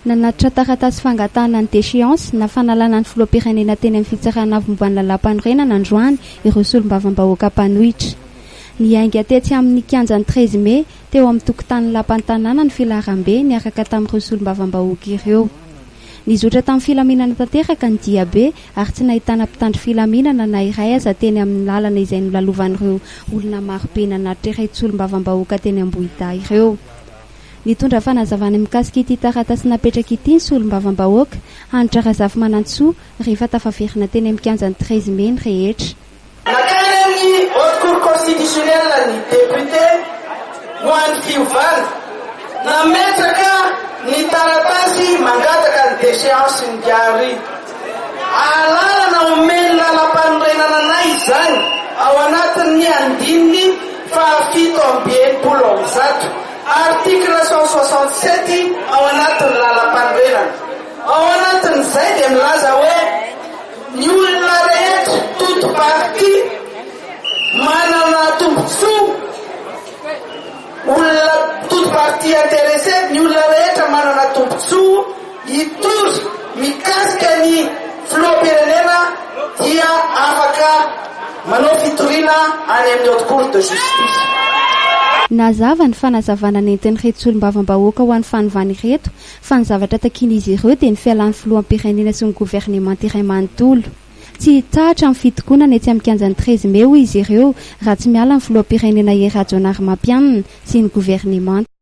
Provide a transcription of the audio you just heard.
Nanatitra taratasy fangatahana ny déchéance na fanalana ny filoham-pirenena teny amin'ny fitsarana avo momba ny lalàmpanorenana androany ireo solombavambahoaka mpanohitra. Niainga tetsy amin'ny kianjan'ny 13 mey teo amin'ny tokotanin'ny lapan'ny tanàna ny filaharambe niaraka tamin'ireo solombavambahoaka ireo. Nizotra tamin'ny filaminana tanteraka ny diabe ary tsy nahitana mpitandro filaminana na iray aza teny amin'ny lalana izay nolalovan'ireo olona marobe nanatitra ireto solombavambahoaka teny Ambohidahy ireo. Nitondra fanazavana mikasika ity taratasy napetraka ity ny solombavambahoaka, Hanitra Razafimanantsoa, rehefa tafaverina teny amin'ny kianjan'ny 13 mey ny rehetra. Nankany amin'ny Haute Cour Constitutionnelle ny député ho an'ny fiovana, nametraka ny taratasy mangataka ny déchéance ny Gary. Alalana omen'ny lalampanorenana anay izany ao anatin'ny andininy faha-167, article 167 ao anatin'ny lalampanorenana. Ao anatin'izay dia milaza hoe ny olona rehetra, toute partie, manana tombontsoa, olona toute partie intéressée, ny olona rehetra manana tombontsoa hitory mikasika ny filoham-pirenena dia afaka manao fitoriana any amin'ny Haute Cour de Justice. Nazava ny fanazavana nentin'ireto solombavambahoaka ho an'ny fanovana ireto fa ny zavatra takian'izy ireo dia ny fialan'ny filoham-pirenena sy ny governemanta iray manontolo. Tsy hitsahatra amin'ny fitokonana etsy amin'ny kianjan'ny 13 mey hoy izy ireo raha tsy miala ny filoham-pirenena Hery Rajaonarimampianina sy ny governemanta.